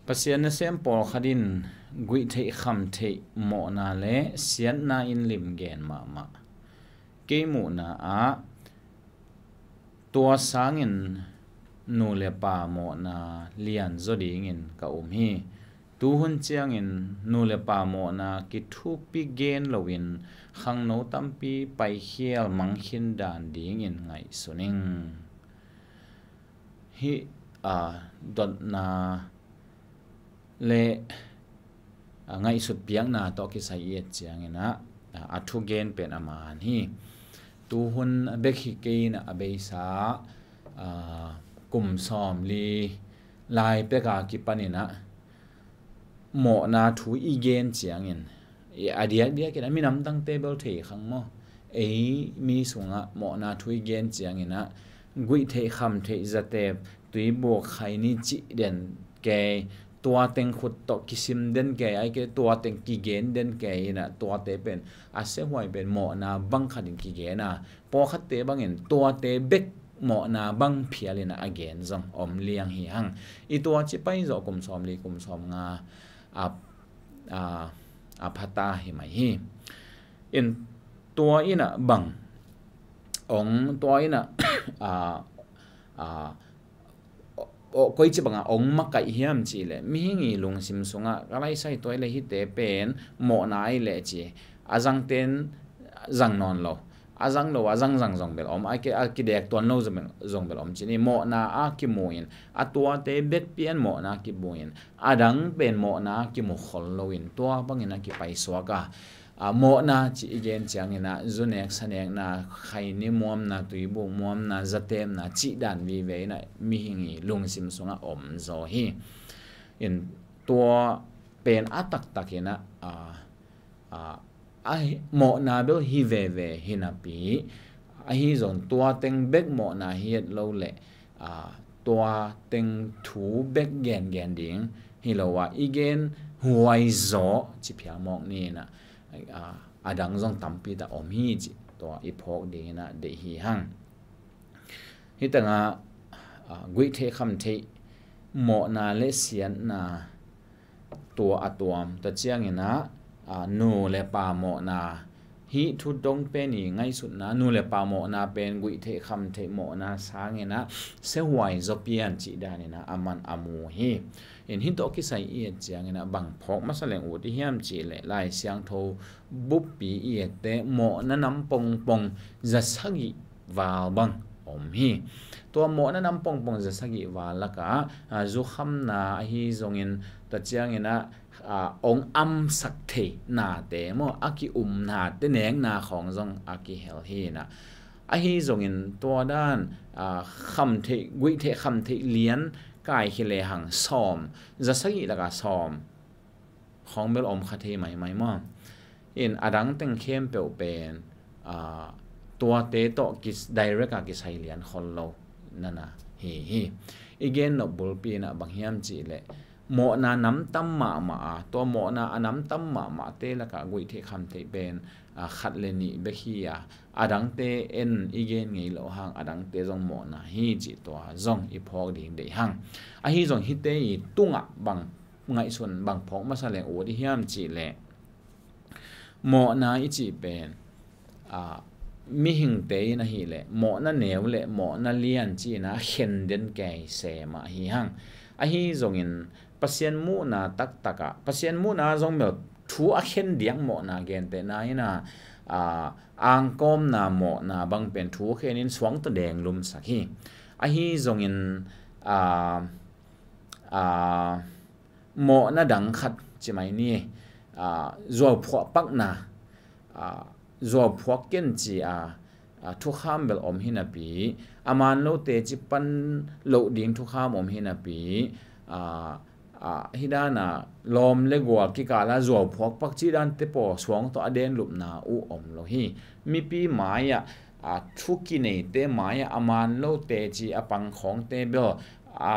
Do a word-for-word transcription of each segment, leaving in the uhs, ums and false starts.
Pasian nasem pawlkhat in guihtheih khamtheih mawhna le siatna in limgen mahmah. Kei muhna ah tua sangin nu le pa mawhna lianzaw dingin ka um hi. Tuhun ciangin nu le pa mawhna kithupi gen loin khangno tampi paikhial mangkhin dan dingin ngaihsun ing. Hih a dotna le a ngaihsut piakna tawh kisai i et ciangin ah a thugen pen a man hi. Tuhun bek hi kei in ah a beisa kum sawmli lai peka kipanin ah mawhna thu i gen ciangin a diakdiakin a minam dangte bel thei khang maw? Ei mi sungah mawhna thu i gen ciangin ah guihtheih khamtheih zatep tuibuk khaini cih den kei, tua teng khut tawh kisim den kei, ai kei tua teng kigen den kei in ah tuate pen a siahuai pen mawhna bang khatin kigen a, pawlkhatte bangin tuate bek mawhna bang phialin ah a gen zong om liang hi hang. I tua cipai zawh kum sawmli kum sawmnga a a a phata hi mai hi. In tua in ah bang ong tua in ah a a koici banga ong makaih hiam cihleh mihing i lungsim sungah ka laisai tuai le hite pen mawhna ai leh ci a zangten zang nawn lo, a zang lo a zangzang zong bel om, a kidek tuan lo zong bel om cini. Mawhna a kimu in a tuate bek pian mawhna kimu in a dang pen mawhna a kimu khol loin tua bangin a kipaisuak a a mawhna cih i gen ciangin ah zunek sanekna, khaini muamna, tuibuk muamna, zatemna cih dan vive in ah mihing i lungsim sungah om zaw hi. In tua pen a taktakin ah a a mawhna bel hi veve hi napi ahi zong tua teng bek mawhna hi et lo leh a tua teng thu bek gengen ding hi lo a i gen huai zaw ci phial mawk ni in ah a dang zong tampi tak om hi ci tua i phawk dingin ah deih hi hang. Hi tangah guihtheih khamtheih mawhna le siatna tua a tuam ta ciangin ah nu le pa mawhna hih thu dong pen i ngaihsutna nu le pa mawhna pen guihtheih khamtheih mawhna sangin ah siahuai zaw pian cih danin ah a man a mu hi. In hih tawh kisai i et ciangin ah bang phawk masa leng ut i hiam cihleh Lai Siangtho buppi i ette mawhna nam pongpong zasagih val bang om hi. Tua mawhna nam pongpong zasagih val lakah a zukhamna ahi zongin ta ciangin ah a ong amsak thei nate maw a ki-um nate nekna khawng zong a kihel hi in ah ahi zongin tua dan a khamtheih guihtheih khamtheih lian kaikhia lehang sawm zasagih lakah sawm khawng bel om kha thei maimai maw? In a dang teng khempeuh pen a tuate tawh direct a kisai lian khol lo nana hi hi. I gen nop bulpi in ah bang hiam cihleh mawhna nam tam mahmah a tua mawhna a nam tam mahmahte lakah guihtheih khamtheih pen a khat le nih bek hi a a dangte en i gen ngei loh hang a dangte zong mawhna hi cih tua zong i phawk ding deih hang. Ahi zong hihte i tungah bang ngaihsun bang phawk masa leng ut i hiam cihleh mawhna i cih pen a mihingte in ahileh mawhna neu le mawhna lian ci-in a khen den kei se mah hi hang. Ahi zongin Pasian muhna taktakah Pasian muhna zong bel thu a khen diak mawhna gentehna in a angkawmna mawhna bang pen thu khenin suang tawh deng lumsak hi. Ahi zongin a a mawhna dang khat ci mai ni. A zuauphuah pakna, a zuauphuak ken ci a thukham bel om hi napi, a man lote ci pan loh ding thukham om hi napi, a a hidana lawm le gual kikala zuauphuak pak ci dante paw suang tawh a den lupna uh om lo hi. Mipi mai-ah a thu kineite mai-ah a man lote ci a pangkhawngte bel a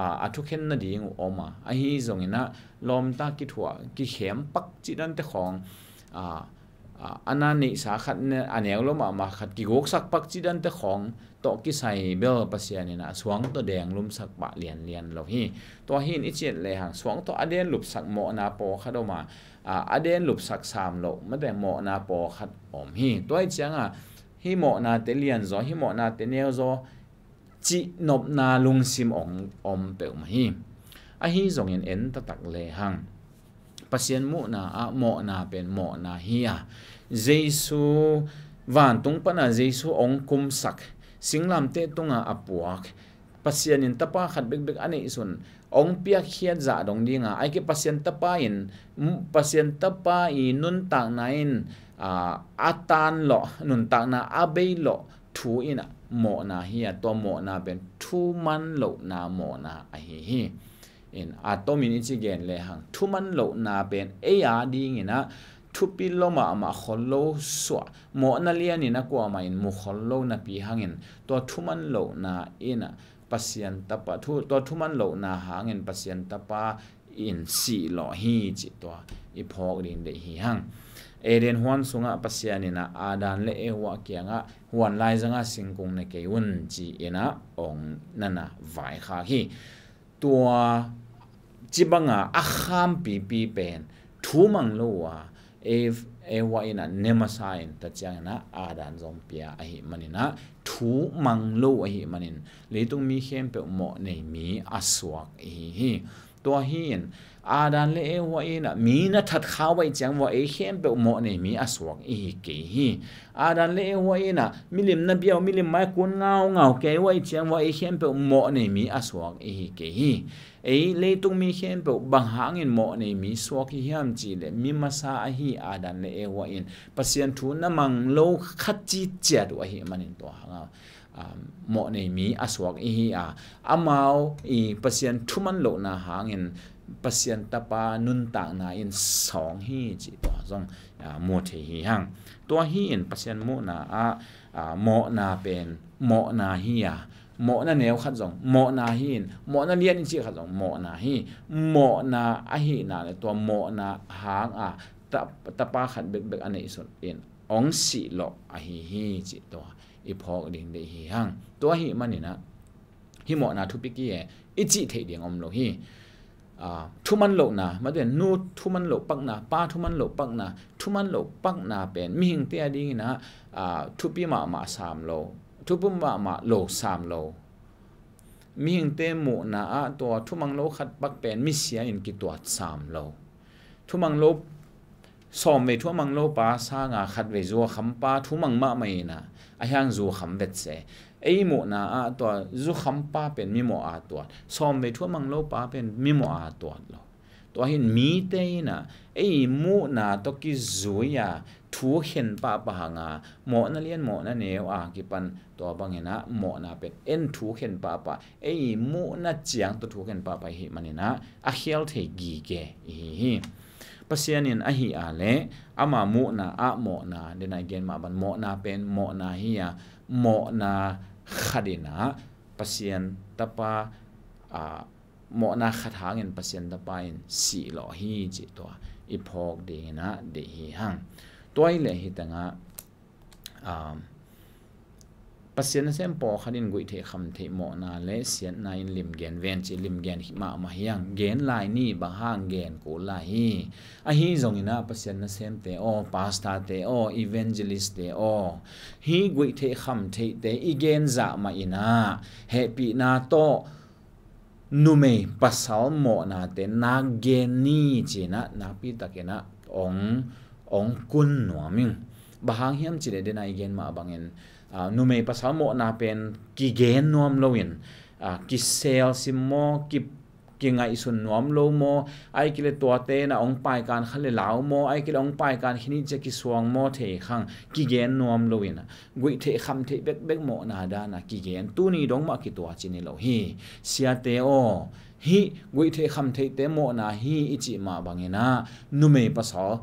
a a thukhen nading uh om a, ahi zongin a lawmta kithuah kikhem pak ci dante khawng a a, a na neihsa khat, a neu lo mahmah khat kiguksak pak ci dante khawng tawh kisai bel Pasian in a suang tawh denglumsak pah lianlian lo hi. Tua hi in i ciat lehang suang tawh a denlupsak mawhna pawlkhat om a, a, a denlupsak sam loh mate mawhna pawlkhat om hi. Tua hi cianga hih mawhnate lianzaw, hih mawhnate neuzaw cihnopna lungsim ong om peuhmah hi. Ahi zongin en taktak lehang Pasian muhna ah mawhna pen mawhna hi a, Jesu vantung pana Jesu ong kumsak, singlamteh tunga a puak, Pasian in tapa khat bekbek a neihsun ong piakkhiat zah dong dinga, aike Pasian tapa in, Pasian tapa i nuntakna in a, a tan lawh, nuntakna a bei lawh thu in a mawhna hi a, tua mawhna pen thuman lohna mawhna ahi hi. In a tomin i ci gen lehang thuman lohna pen ei a dingin a thupi lo mahmah khol lo suah, mawhna lianin a kuamah in mu khol lo napi hangin tua thuman lohna in a Pasian tapa thu, tua thuman lohna hangin Pasian tapa in sih lawh hi cih tua i phawk ding deih hi hang. Eden huan sungah Pasian in a Adam le Eva kiangah huan laizanga singkung ne kei un ci in a ong nana vaikhak hi. Tua cibanga a khampipi pen thumang lo a, Ev-, Eva in a ne masa in ta ciangin a Adam zong pia ahi manin a thumang lo ahi manin leitung mi khempeuh mawh nei mi a suak ihi hi. Tua hi in Adam le Eva in a mi na that khau ahi ciang vua ei khempeuh mawh nei mi a suak ihi kei hi. Adam le Eva in a milim na biau, milim mai kun ngaungau kei vua ahi ciang vua ei khempeuh mawh nei mi a suak ihi kei hi. Ei leitung mi khempeuh bang hangin mawh nei mi suak hi hiam cihleh mi masa ahi Adam le Eva in Pasian thu na mang lo khat ci ciat uh ahi manin tua hanga, um, mawh nei mi a suak ihi a, amau i Pasian thuman lohna hangin Pasian tapa nuntakna in sawng hi cih tua zong, ah, mu thei hi hang. Tua hi in Pasian muhna ah, ah, mawhna pen mawhna hi a, mawhna neu khat zong mawhna hi in, mawhna lian i cih khat zong mawhna hi. Mawhna ahihna le tua mawhna hang a ta-, tapa khat bekbek a neihsun in ong sih lawh ahi hi cih tua i phawk ding deih hi hang. Tua ahi manin a hih mawhna thupi ki e i cih theih ding om lo hi. Ah, thuman lohna, mate nu thuman loh pakna, pa thuman loh pakna, thuman loh pakna pen mihingte a dingin a, ah, thupi mahmah sam lo, thupi mahmah lo sam lo. Mihingte muhna ah tua thumang lo khat pak pen misia in kituat sam lo. Thumang lo, sawmvei thumang lo pa sanga khatvei zuakham pa thumang mahmah in a, a hiang zuakham vet se. Ei muhna ah tua zuakham pa pen mimawh a tuat, sawmvei thumang lo pa pen mimawh a tuat lo. Tua hin mite in a ei muhna tawh kizui a thu khen pahpah hanga mawhna lian mawhna neu a kipan tua bangin a mawhna pen en thu khen pahpah, ei muhna ciang tawh thu khen pahpah ihi manin a a khial thei gige ihi hi. Pasian in ahi a le ama muhna ah mawhna, dena i gen mah ban mawhna pen mawhna hi a, mawhna khat in a Pasian tapa, ah, mawhna khat hangin Pasian tapa in sih lawh hi cih tua i phawk dingin a deih hi hang. Tua hi le hi tengah, um, Pasian nasem pawlkhat in guihtheih khamtheih mawhna le siatna in limgen ven ci limgen hi mahmah hiang, gen lai ni, bang hang gen kul lai hi. Ahi zongin a Pasian nasemte aw, pastorte aw, evangelistte aw, hih guihtheih khamtheihte i gen zah mah in a hehpihna tawh numei pasal mawhnate nak gen ni ci-in ah nakpi takin ah ong, ong kun nuam ing. Bang hang hiam cih leh dena i gen mah bangin, ah, numei pasal mawhna pen kigen nuam loin, ah, kisel sim maw, ki, kingaihsun nuam lo maw, ai kile tuate na ong paikan kha le lau maw, ai kile ong paikan khini cia kisuang maw thei khang, kigen nuam loin ah guihtheih khamtheih bekbek mawhna dana kigen, tuni dong mah kituah ci ni lo hi. Siate aw, hih guihtheih khamtheihte mawhna hi i cih mah bangin ah numei pasal,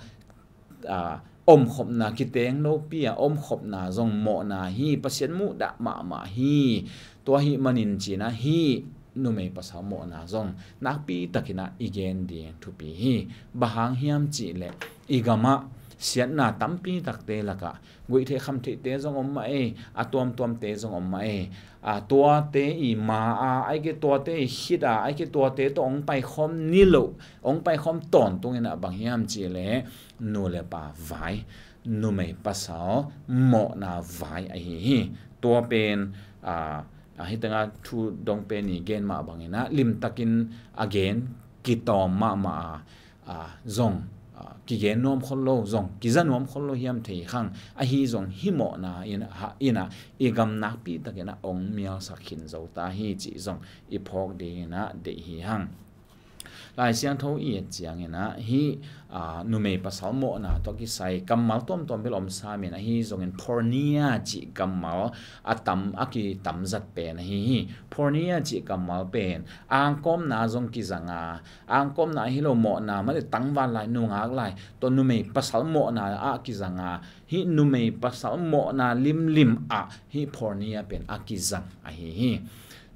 ah, omkhopna kiteng lopi a omkhopna zong mawhna hi, Pasian muhdah mahmah hi. Tua ahih manin ci-in ah hih numei pasal mawhna zong nakpi takin ah i gen ding thupi hi. Bang hang hiam cih leh i gamah siatna tampi takte lakah guihtheih khamtheihte zong om mah ei, a tuamtuamte zong om mah ei. A tuate i ma a, aike tuate i khit a, aike tuate tawh hong paikhawm ni lo, hong paikhawm tawntung inah bang hiam cihleh nu le pa vai, numei pasal mawhna vai ahi hi. Tua pen a, a hitanga thu dong pen i gen mah banginah limtakin a gen kitawm mahmah a, a, zong a, kigen nuam khol lo, zong kiza nuam khol lo hiam thei khang. Ahi zong hih mawhna inah, inah i gam nakpi takinah ong mialsak khin zo ta hi cih zong i phawk dinginah deih hi hang. Lai Siangtho i et cianginah hih a, numei pasal mawhna tawh kisai kammal tuamtuam bel om samin, ahi zongin porneia cih kammal a tam, a kitamzat pen ahi hi. Porneia cih kammal pen angkawmna zong kizanga, angkawmna ahi lo mawhna, mate tangval lai, nungak lai tawh numei pasal mawhna ah kizanga, hih numei pasal mawhna limlim ah hih porneia pen a kizang ahi hi.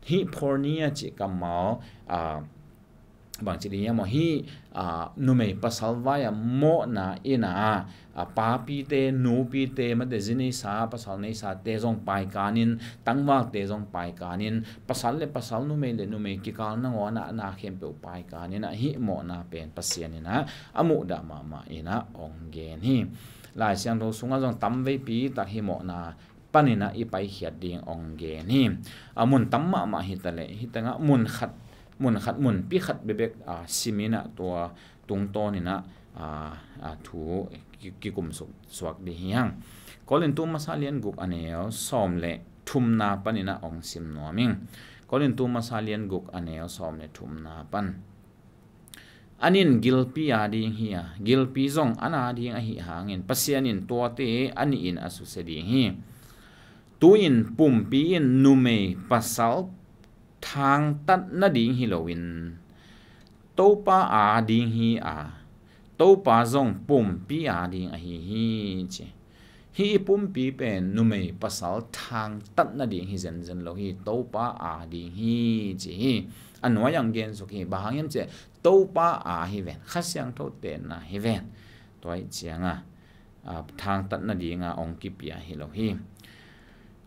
Hih porneia cih kammal a, bangci ding hiam aw, hih a, numei pasal vai a mawhna inah a, papite, nupite, mate zi neisa, pasal neisate zong paikanin, tangvalte zong paikanin, pasal le pasal, numei le numei kikal nangawnah na khempeuh paikaninah hih mawhna pen Pasian inah a muhdah mahmah inah ong gen hi. Lai Siangtho sungah zong tamveipi tak hih mawhna paninah i paikhiat ding ong gen hi. A, mun tam mahmah hitaleh hitangah mun khat, mun khat, munpi khat bekbek a, siminah tua tungtawninah a, a, thu ki, kikum suk, suak ding hi hang. Korintu masa lian guk a neu sawm le thumna paninah ong sim nuam ing. Korintu masa lian guk a neu sawm le thumna pan. An in gilpi a ding hi a, gilpi zong an a ding ahi hangin Pasian in tuate a nihin a susia ding hi. Tu-in pumpi in numei pasal thangtat nading hi loin Topa a ding hi a, Topa zong pumpi a ding ahi hi, ci. Hih i pumpi pen numei pasal thangtat nading hi zenzen lo hi, Topa a ding hi, ci hi. A nuai ang gen suk hi, bang hang hiam cihleh Topa a hi ven, Kha Siangtho tenna hi ven. Tua ih cianga a, thangtat nadinga ong kipia hi lo hi.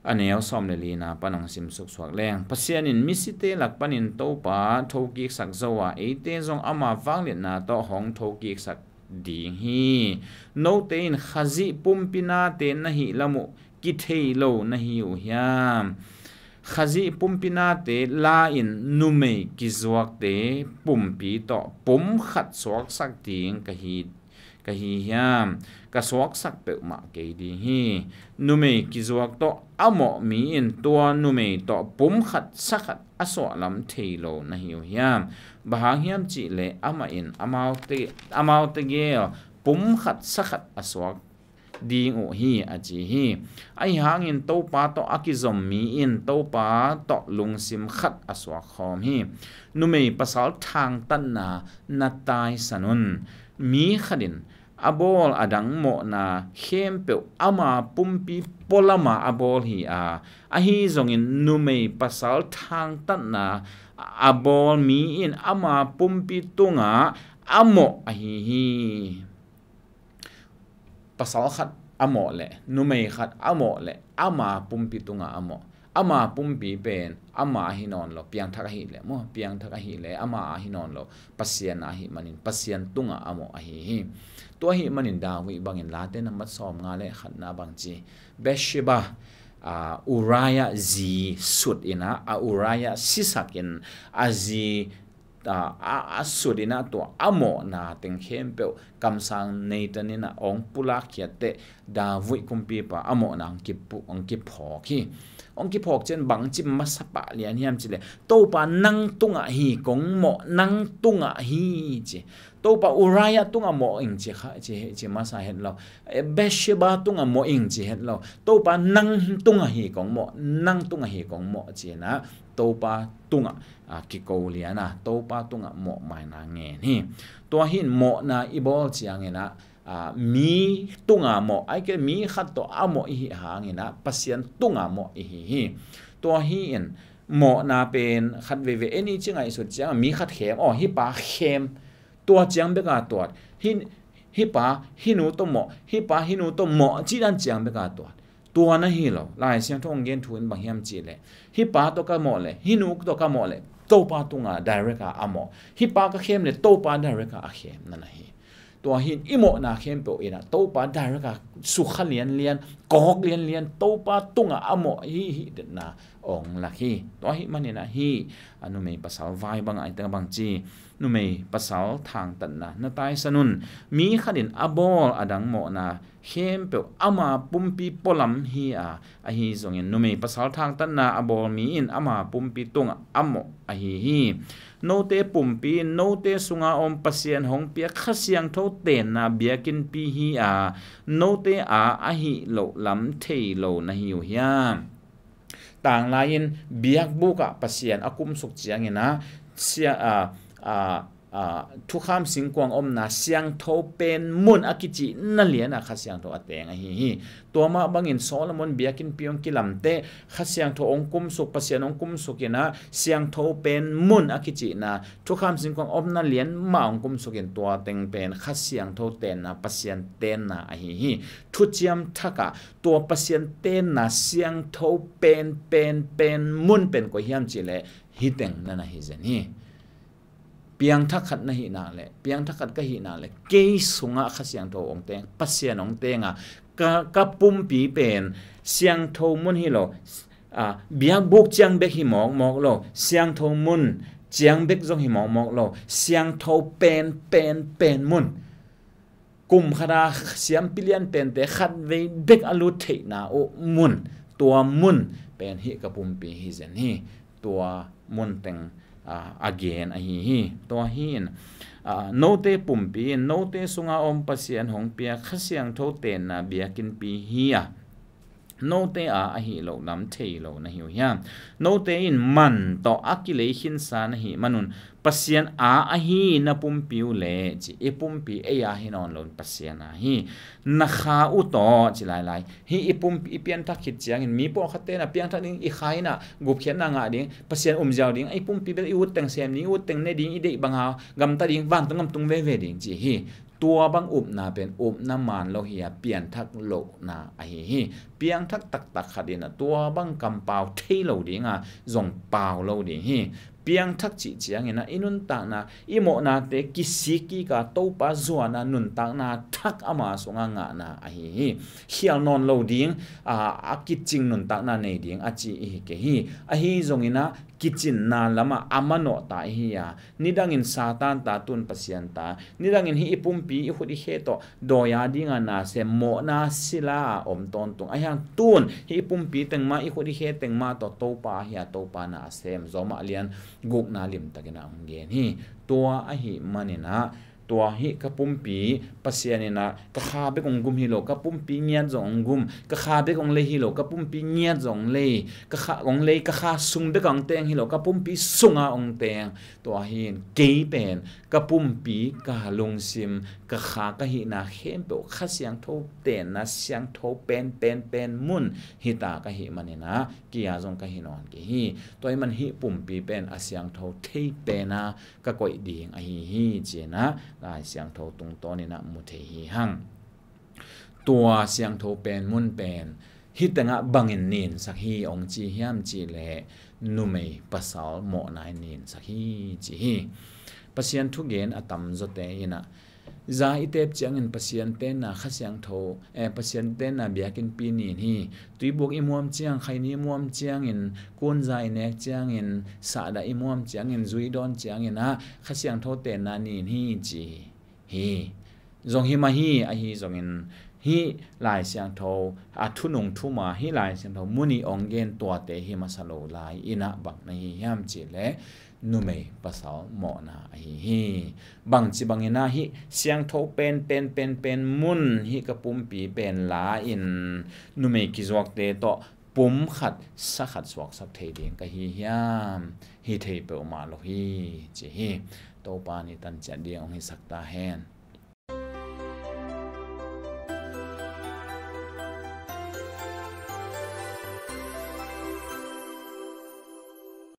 A neu sawm le lina pan ong sim suksuak leng, Pasian in misite lak panin Topa thokiksak zo a, eite zong ama vangliatna tawh hong thokiksak ding hi. Note in Khazih pumpi nate na hih lam uh kithei lo na hi uh hiam? Khazih pumpi nate la-in numei kizuakte pumpi tawh pum khat suaksak ding ka hi, ka hi hiam? Ka suaksak peuhmah kei ding hi. Numei kizuak tawh a mawh mi in tua numei tawh pum khat sa khat a suahlam thei lo na hi uh hiam? Bang hang hiam cihleh amah in amaute, amaute gel pum khat sa khat a suak ding uh hi, a ci hi. Ahi hangin Topa tawh a kizom mi in Topa tawh lungsim khat a suak khawm hi. Numei pasal thangtatna na taisan un. Mi khat in a bawl a dang mawhna khempeuh ama pumpi pualama a bawl hi a, ahi zongin numei pasal thangtatna a bawl mi in ama pumpi tungah a mawh ahi hi. Pasal khat a mawh leh numei khat a mawh leh ama pumpi tungah a mawh. Ama pumpi pen ama ahi nawn lo, piangthak ahih leh maw, piangthak ahih leh ama ahi nawn lo, Pasian ahih manin Pasian tungah a mawh ahi hi. Tua ahih manin David bangin Late nambat sawmnga le khatna bangci, Bathsheba, a, Uriah zi sut inah, a, Uriah sisakin a zi a, a, a sut inah tua a mawhna teng khempeuh kamsang Nathan inah ong pulak khiat teh David kumpipa a mawhna ong kipu, ong kiphawk hi. Ong kiphawk cian bangci masa pah lian hiam cihleh, Topa nang tungah hi kong mawh, nang tungah hi, ci. Topa Uriah tungah mawh ing ci kha, ci, ci masa het lo. Eh, Bathsheba tungah mawh ing ci het lo. Topa nang tungah hi kong mawh, nang tungah hi kong mawh, ci inah Topa tungah a, kiko lian a, Topa tungah mawhmaina ngen hi. Tua hi in mawhna i bawl cianginah, a, mi tunga mawh, aike mi khat tawh a mawh i hih hanginah Pasian tunga mawh i hi hi. Tua hi in mawhna pen khat veivei en i ci ngaihsut ciangah mi khat khem, aw, hih pa khem, tua ciang beka tuat. Hih, Hih pa hih nu tawh mawh, hih pa hih nu tawh mawh cih dan ciang bek a tuat. Tua na hi lo. Lai Siangtho hong gen thu in bang hiam cih leh, hih pa tawh ka mawh leh, hih nu tawh ka mawh leh, Topa tungah direct a a mawh. Hih pa ka khem leh Topa direct a a khem na na hi. Tua hi in i mawhna khempeuh in ah Topa direct a sukha lianlian, kawk lianlian, Topa tungah a mawh hi hi detna hong lak hi. Tua ahih manin ah hih a numei pasal vai bangah i teng bang ci, numei pasal thangtatna na taisan un. Mi khat in a bawl a dang mawhna khempeuh ama pumpi pualam hi a, ahi zongin numei pasal thangtatna a bawl mi in ama pumpi tungah a mawh ahi hi. Note pumpi in note sunga om Pasian hong piak Kha Siangtho tenna biakinnpi hi a, note a ahih loh lam thei lo na hi uh hiam? Tanglai in biakbuk ah Pasian a kumsuk ciangin ah sia, a, a, a, thukham singkuang omna siangtho pen mun a kicihna lian ah Kha Siangtho a teng ahi hi. Tua mah bangin Solomon biakinnpi hong kilamteh Kha Siangtho hong kumsuk, Pasian hong kumsuk in ah siangtho pen mun a kicihna, thukham singkuang omna lian mah hong kumsuk in tua teng pen Kha Siangtho tenna, Pasian tenna ahi hi. Thuciam Thak ah tua Pasian tenna siangtho pen, pen, pen mun pen koi hiam cih leh hih teng na na hi zen hi. Piangthak khat na hih nak leh, piangthak khat ka hih nak leh, kei sungah Kha Siangtho hong teng, Pasian hong teng a, ka, ka pumpi pen siangtho mun hi lo, a, biakbuk ciang bek hi mawkmawk lo, siangtho mun ciang bek zong hi mawkmawk lo, siangtho pen, pen, pen mun. Kum khat a siampi lian pente khat vei bek a lut theihna uh mun, tua mun pen hih ka pumpi hi zen hi. Tua mun teng, a, a gen ahi hi. Tua hi in, a, note pumpi in note sunga om Pasian hong piak Kha Siangtho tenna biakinnpi hi a, note a ahih loh lam thei lo na hi uh hiam? Note in man tawh a kilei khinsa na hih manun Pasian a ahi na pumpi uh leh ci, i pumpi ei a hi nawn lo in Pasian a hi. Na kha uh tawh ci lailai. Hih i pumpi i pianthak khit ciangin mi pawlkhatte na piangthak ding, i kha in ah gupkhiatna ngah ding, Pasian um ziau ding, i pumpi bel i ut teng sem ding, i ut teng ne ding, i deih banga gamta ding, vantung gam tung veve ding ci hi. Tua bang upna pen upna man lo hi a, pianthak lohna ahi hi. Piangthak taktak khat in ah tua bang kampau thei lo ding a, zong pau lo ding hi. Piangthak cih ciangin ah i nuntakna, i mawhnate kisik kik a, Topa zuan a, nuntakna thak ama sungah ngahna ahi hi. Khial nawn lo ding, a, a kicing nuntakna nei ding a ci i hi kei hi. Ahi zongin ah kicinna lamah a manawh ta i hi a, nidangin Satan ta, tun Pasian ta, nidangin hih i pumpi i khut i khe tawh dawi a dinga na sem, mawhna sila a om tawntung. Ahi hang tun hih i pumpi teng mah, i khut i khe teng mah tawh Topa ahi a, Topa na a sem. Rom ah lian gukna limtakin ah hong gen hi. Tua ahih manin ah tua hih ka pumpi Pasian in ah ka kha bek hong gum hi lo, ka pumpi ngiat zong hong gum, ka kha bek hong lei hi lo, ka pumpi ngiat zong hong lei, ka kha hong lei, ka kha sung bek hong teng hi lo, ka pumpi sunga hong teng. Tua hi in kei pen ka pumpi, ka lungsim, ka kha, ka hihna khempeuh Kha Siangtho tenna siangtho pen, pen, pen mun hi ta ka hih manin ah kia zong ka hi nawn kei hi. Tua ahih man hih pumpi pen a siangtho thei pen a ka koih ding ahi hi ci-in ah Lai Siangtho tungtawn in ah mu thei hi hang. Tua siangtho pen mun pen hih tengah bangin ninsak hi hong ci hiam cih leh numei pasal mawhna in ninsak hi ci hi. Pasian thugen a tamzawte in ah za i tep ciangin Pasian tenna Kha Siangtho, eh, Pasian tenna biakinnpi nin hi. Tuibuk i muam ciang, khaini i muam ciangin, kunza i nek ciangin, sahdah i muam ciangin, zui dawn ciangin ah Kha Siangtho tenna nin hi ci hi. Zong hi mah hi, ahi zongin hih Lai Siangtho a thunung thuma, hih Lai Siangtho mu nih hong gen tuate hi masa lo lai in ah bang na hi hiam cih leh numei pasal mawhna ahi hi. Bangci bangin ah hih siangtho pen, pen, pen, pen mun hih ka pumpi pen la in numei kizuakte tawh pum khat sa khat suaksak thei ding ka hi hiam? Hi thei peuhmah lo hi ci hi. Topa in i tan ciat ding hong hisak ta hen.